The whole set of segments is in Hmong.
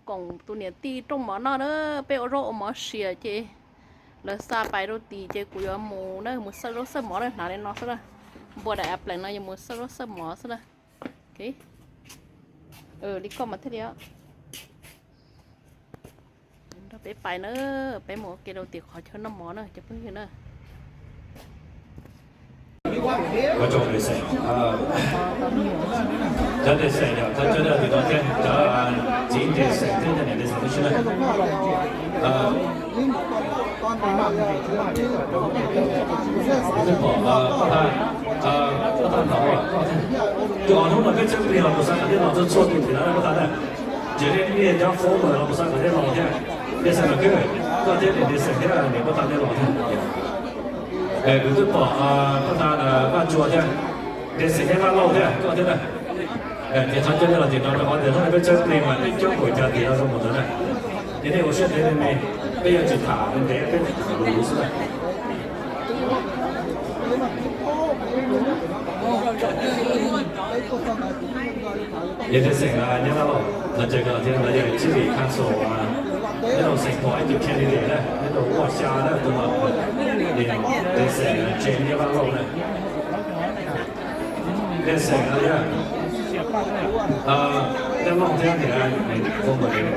Koom tus niam tij rooj mov noj na, peb ua zaub ua mov siav ces lawv xa pais rau tim ces kuv yuav mus na, mus xawb zaub xawb mov na, hnav li no xwb na. Npua daim a plees no yuav mus xawb zaub xawb mov xwb na. Li koj mas thiaj li. Nrog peb pais na, peb mus ua ke rau tim qhov chaw noj mov na cov phooj ywg na. Cov dej xeem, cov dej xeem no thiab cov dej tim no thiab, cov txiv dej xeem thiab cov niam dej xeem tib si na. Twb pom pab thaj no, tus hnub no peb txhawb plig los kuv xav kom nej los txhua txhua tus tim no pab thaj na. Ces nej niaj cov foob los kuv xav kom nej los thiab. Dej xeem los kawg, koj thiab niam dej xeem thiab niam pab thaj nej los thiab. Kuv twb pom pab thaj Vaj Tsua thiab, dej xeem thiab Vaj Lauj thiab koj thiab na. Ces thov caw nej los tim no rau qhov tias hnub no peb txhawb plig mas nej coob npaum cas tim no zoo npaum ntawd na. Ces nej ua siab ntev me me, peb yuav tsis tham ntev, peb tham luv luv xwb na. Yog tej xeem Nyab Laj Lauj, no ces koj thiab no yog Chief Council, nyob rau xeem pom ib tug candidate na, nyob rau Vaj Xya na, tus no, tej xeem James Nyab Laj Lauj na. Tej xeem no yog Nyab Laj thiab tias,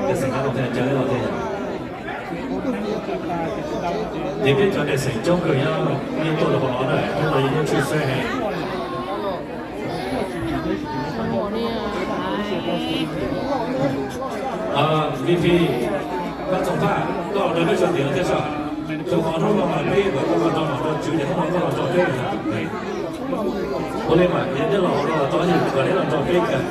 tej xeem Nyab Laj thiab cov Nyab Laj thiab. Ces peb cov tej xeem coob kawg nyob, yeej tuaj rau qhov no na, peb los yeej muaj tshwj xeeb heev. VP, Vaj Txoov Thaj, koj los nrog peb sawv daws thiab sav. Rau qhov hnub no mas peb kom koj los nrog nom nrog tswv ces hnub no koj los nrog peb. Ua li mas yog nej los hauv no los tau, yog kom nej los nrog peb kawg.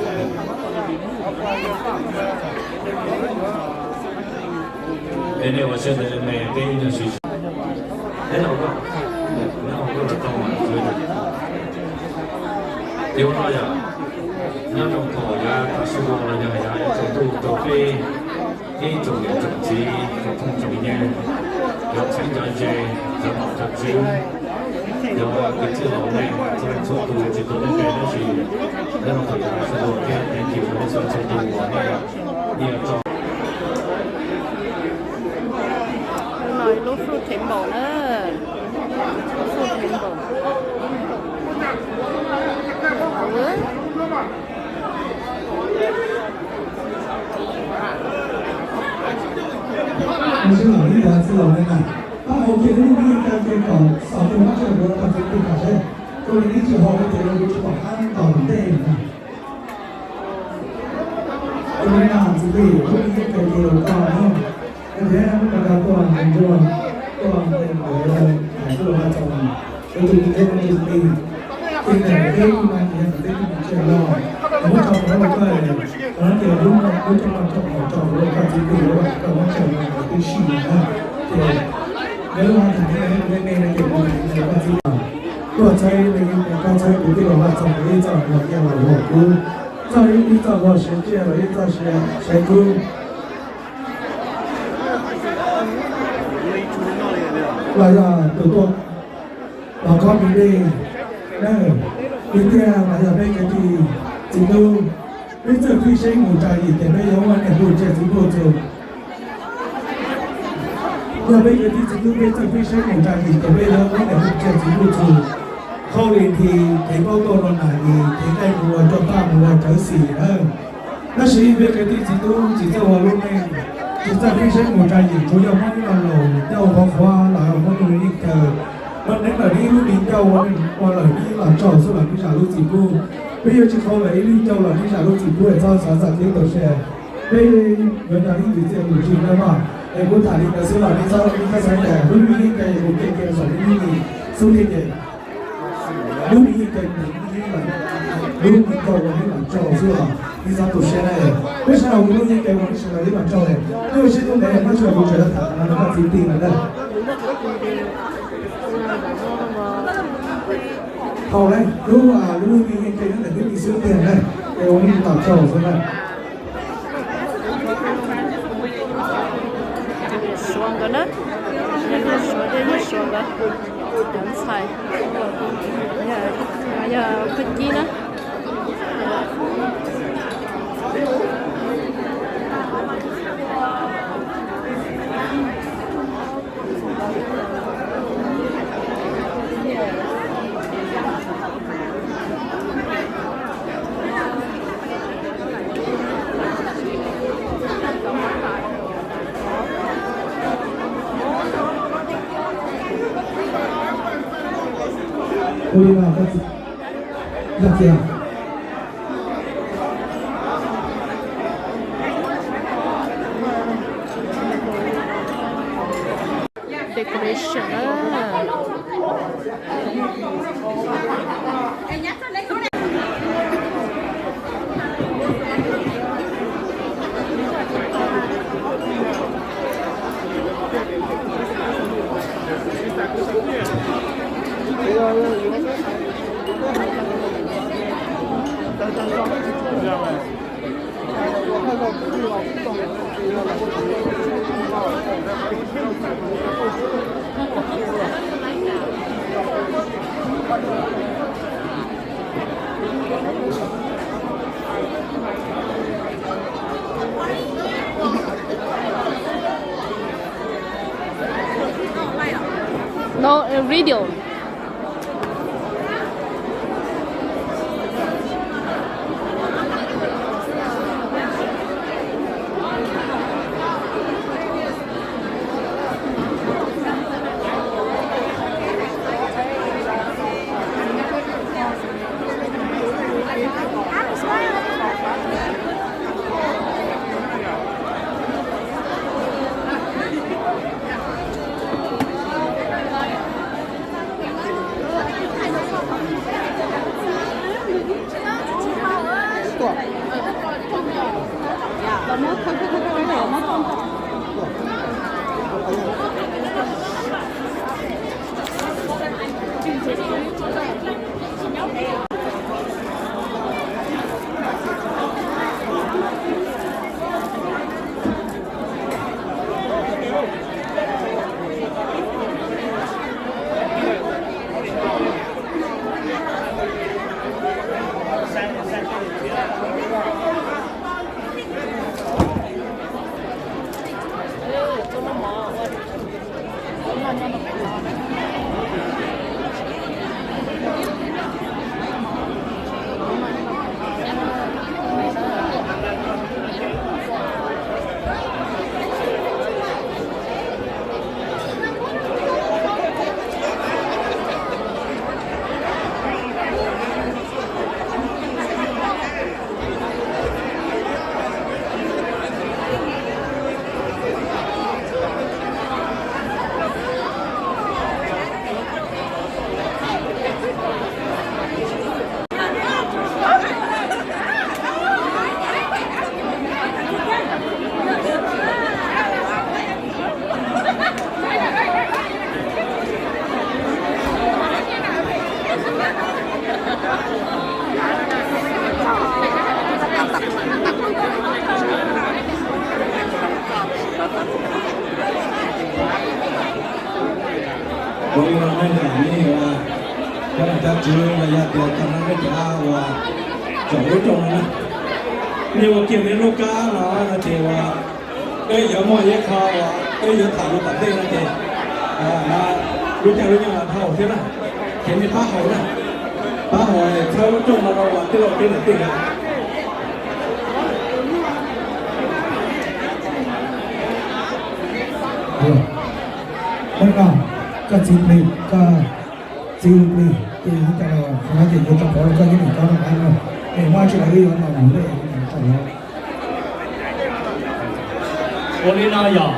Es nej ua siab ntev me me, peb ib nyuag sim, neb los, neb los tau mas. Ces ua no yog nyob rau thaum yav tam sim no los yog yav yuav tsaus ntuj rau peb ib tsoom niam tsoom txiv, tsoom phooj tsoom ywg, cov txheeb cov ze, cov nom cov tswv, cov kwv tij hlob nej txhua leej txhua tus, tsis tu leej twg tab sis nyob rau thaum yav tam sim no thiab thank you rau nej txhua leej txhua tus uas nej ib tso. Lub no lub fruit table na, fruit table. Sib laus ib yam txwj laus li na, pab hauv kiag lub me nyuam cas ces kom xaus rau pab tsawg rau tag txiv plig kom seb, rau li ib tsis haum li ces rau kuv tsis pom qab tos tom ntej na. Rau li no txiv plig lub me nyuam cas ces los tau na, thiab lub no cas tuaj ntsuag, tuaj ntsuag hais tuaj los tau, tus tus tus tus tus ces niam peb kuj mas ces niam peb kuj mus tsev los, muab tso rau koj, qhov no ces lub no lub rooj no tso rau koj txiv plig, koj muab tso rau koj tib si na. Ces peb lub no tham me me no ces kuv tham rau koj txiv plig, tuaj txhawb me me koj txhawb kuv twb los vaj txog kuv ib txoj hlua nyiaj los hlua kub, txog ib txoj hlua siav ntshiab los ib txoj siav kub. Los yog tus tuaj los khob me dej na, tiag tiag mas yog peb kwv tij txiv tub, peb txawj pib seeb mus tsa yim ces peb yuav muaj niam hluas tsiaj txiv pluj txug. Yog peb kwv tij txiv tub peb txawj pib seeb mus tsa yim ces peb yuav muaj niam hluas tsiaj txiv pluj txug. Hauj lwm nthi, kev paub tuaj no nas yim, kev nqaij mus ua rau paj mus ua rawv xim na. Tab sis peb kwv tij txiv tub tsis txawj ua lub neej, tsis txawj pib seeb mus tsa yim, tsuas yog muab ib lo lus ncauj qhuav qhuav los muab nws yeej kawg. Los neeb lawm neb ib lub me ncauj ua lawm neb los tsaug xwb los neb zam lub txim pub. Peb yuav tsis qhau lawm ib lub ncauj los neb zam lub txim pub es txhob xav txog kev tau se. Peb yuav nrog ib ntsis txiaj tus tsis na mog, es kuv tham li ntawd xwb los neb txhob xav tias lub me yeej kawg es kuv kev kev xav li lub me xub li ces lub me yeej kawg, lub me ncauj ua neb los tsaug xwb los neb txhob tu siab na. Peb sawv daws ua lub yeej kawg ua neb sawv daws li los tsaug es neb ua siab tub ntev neb sawv daws kuv tseem tham no rau koj txiv plig lawm na. Thaum lub, lub lub me yeej kawg nyob ntawm neb me xub tiag na, es ua neb los tsaug xwb na. Suav nkawd na, suav thiab yawg suav nkawd, cov ntxhais, yog phaj cib na. Ua li no koj txiv, yog txiv. Decoration na. No, uh, video. Ua li no nej niam nej, cov niam cov txiv los yog tias cov no nej cov uas tsom lub rooj no na, nej ua kiag nej lub kab no no ces uas peb yuav muaj ib qho uas peb yuav tham lus tom ntej no ces lub caij lub nyoog los dhau thiab na, ces nej pab haus na, pab haus txhawb lub rooj no rau uas tij laug peb niam tij na. Ua li no, koj txiv plig, koj txiv plig, ces qhov no ces yuav rau qhov koj yeej niam koj no qab no, es muaj tsis lawv yuav los mus lej tau los. Ua li no yog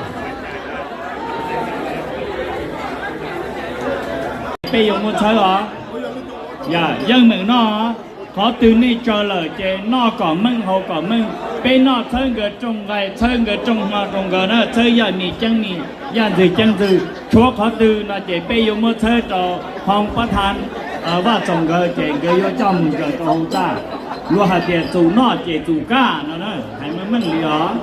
peb yuav muab txhawb os. Yog yeej meem noj, qhov twg nej tsaws lawm ces noj kom meej haus kom meej. Peb noj txhawb nkawd rooj nqaij, txhawb nkawd rooj hmo rau nkawd na, txhawb yaj mis ceeb mis, yaj ntxwg ceeb ntxwg. Tshuav qhov twg no ces peb yuav muab txhawb rau hoob pab tha Vaj Txoos nkawd ces nkawd yuav coj mus kawm rau hauv txaj. Luag hais tias txus noj ces txus kaj no na, hais meej meej li os.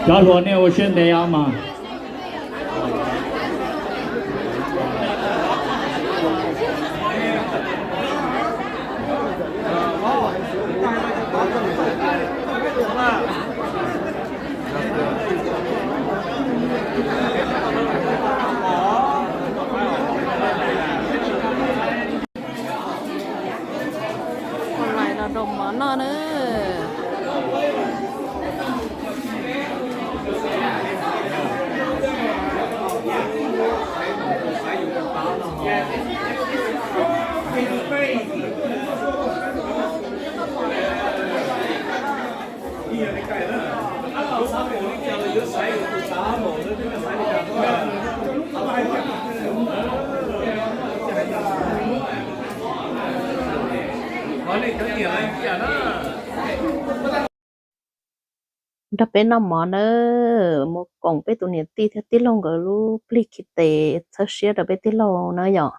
Cov hluas nej ua siab ntev os mas. Rau mov noj na. Nrog peb noj mov nawb, mus koom peb tus niam tij thiab tij laug nkawd lub plig khi tes txhawb siab rau peb tij laug na yom.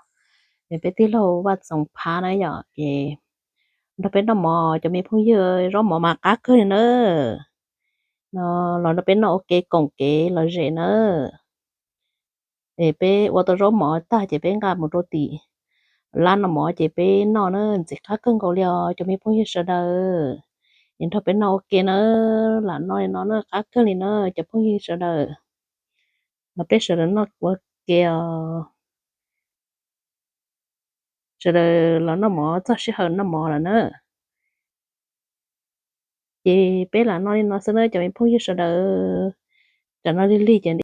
Es peb tij laug Vaj Txoov Phab na yom, es nrog peb noj mov cov me phooj ywg, zaub mov mas qab kawg li na. No los nrog peb noj ua ke koom kev lom zem na. Es peb ua tau zaub mov tag ces peb nqa mus rau tim lab noj mov ces peb noj na, ntxim qab kawg nkaus li os cov me phooj ywg sawv daws. Es nrog peb noj ua ke na, lam noj li no na qab kawg li na cov phooj ywg sawv daws. Los peb sawv daws noj ua ke os. Sawv daws los noj mov txog sij hawm noj mov lawm na. Ces peb lam noj li no xwb na cov me phooj ywg sawv daws. Tsam no lig lig ces